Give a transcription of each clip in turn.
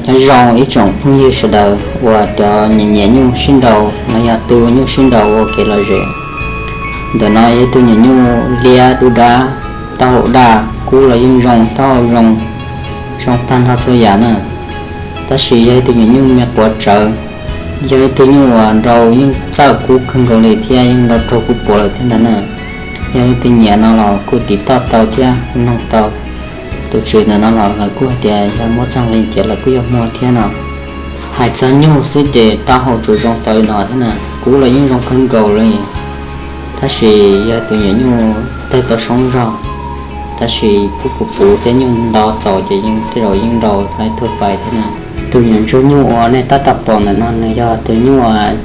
Nyob zoo ib tsoom phooj ywg sawv daws uas cov nyiam nyiam nyuj sib nraus los yog tu nyuj sib nraus ua kev lom zem. Ntawm no yog ib tug nyuam nyuj liab dub dab, taub hau daj, kub los yeej zoo, taub hau zoo, zoo tag nrho txhua yam na. Tab sis yog ib tug nyuam nyuj me quav tsawv, yog ib tug nyuj uas nrau yeej txawj kub kawg nkaus li thiab yeej nrau raug kub puav lawm thiab ntag na. Yog leej twg nyiam no los kuj tiv toj tau thiab kuj noog tau. Tus tswv ntawm no los lawv kuj hais tias yog muab txog nqi ces lawv kuj yuav muag thiab no. Hais txog nyuj xwb ces taub hau tsuas zoo tau li no thiab na, kub los yeej zoo kawg nkaus li. Tab sis yog tus nyuam nyuj tawg tau soob zog, tab sis kub puv puv thiab nyuj nto txaus ces yeej tej zaum yeej nrau laib tuag pais thiab na. Tus nyuam ntsuag nyuj uas nej tab tom pom ntawm no nws yog tus nyuj uas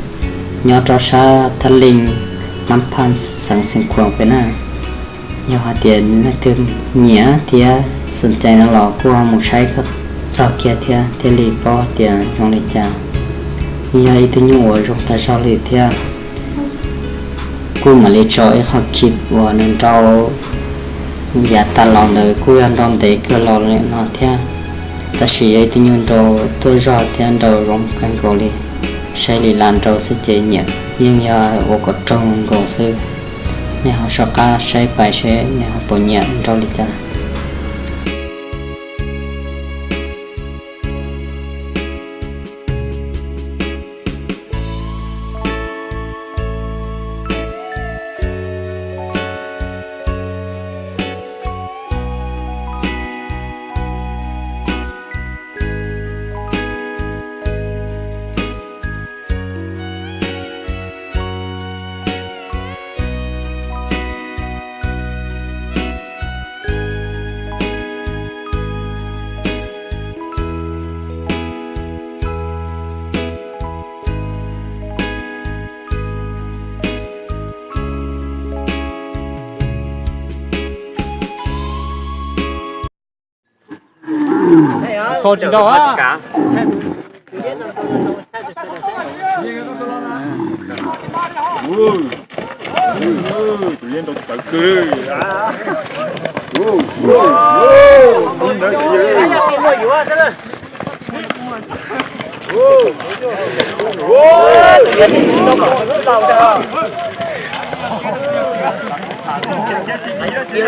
nyob rau sab Thab Leej, Nab Phaj, xeev Xeev Khuam pem na. Yog hais tias leej twg nyiam thiab xom cai no los kuj ho mus saib txog kiag thiab thiaj li paub tias zoo li cas. Yog ib tug nyuj uas zoo tag zog li thiab. Kuj mam li tso ib qho clip uas nws nrau yav tas los ntawd kuj yog nrau ntev kawg los li no thiab. Tab sis yog ib tug nyuj nrau tuaj zog thiab nrau zoo kawg nkaus li. Saib li las nrau xwb ces nyiam, yeej yog ua kom raug nkaus xwb. Nej ho soj qab saib pais seb nej ho puas nyiam nrau li cas. Txhos tsis nrau a. Tus yeej nrau txawv kawg.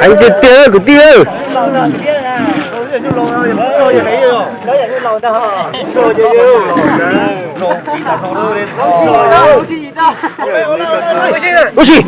Heev tiag tiag kwv tij. Ua si.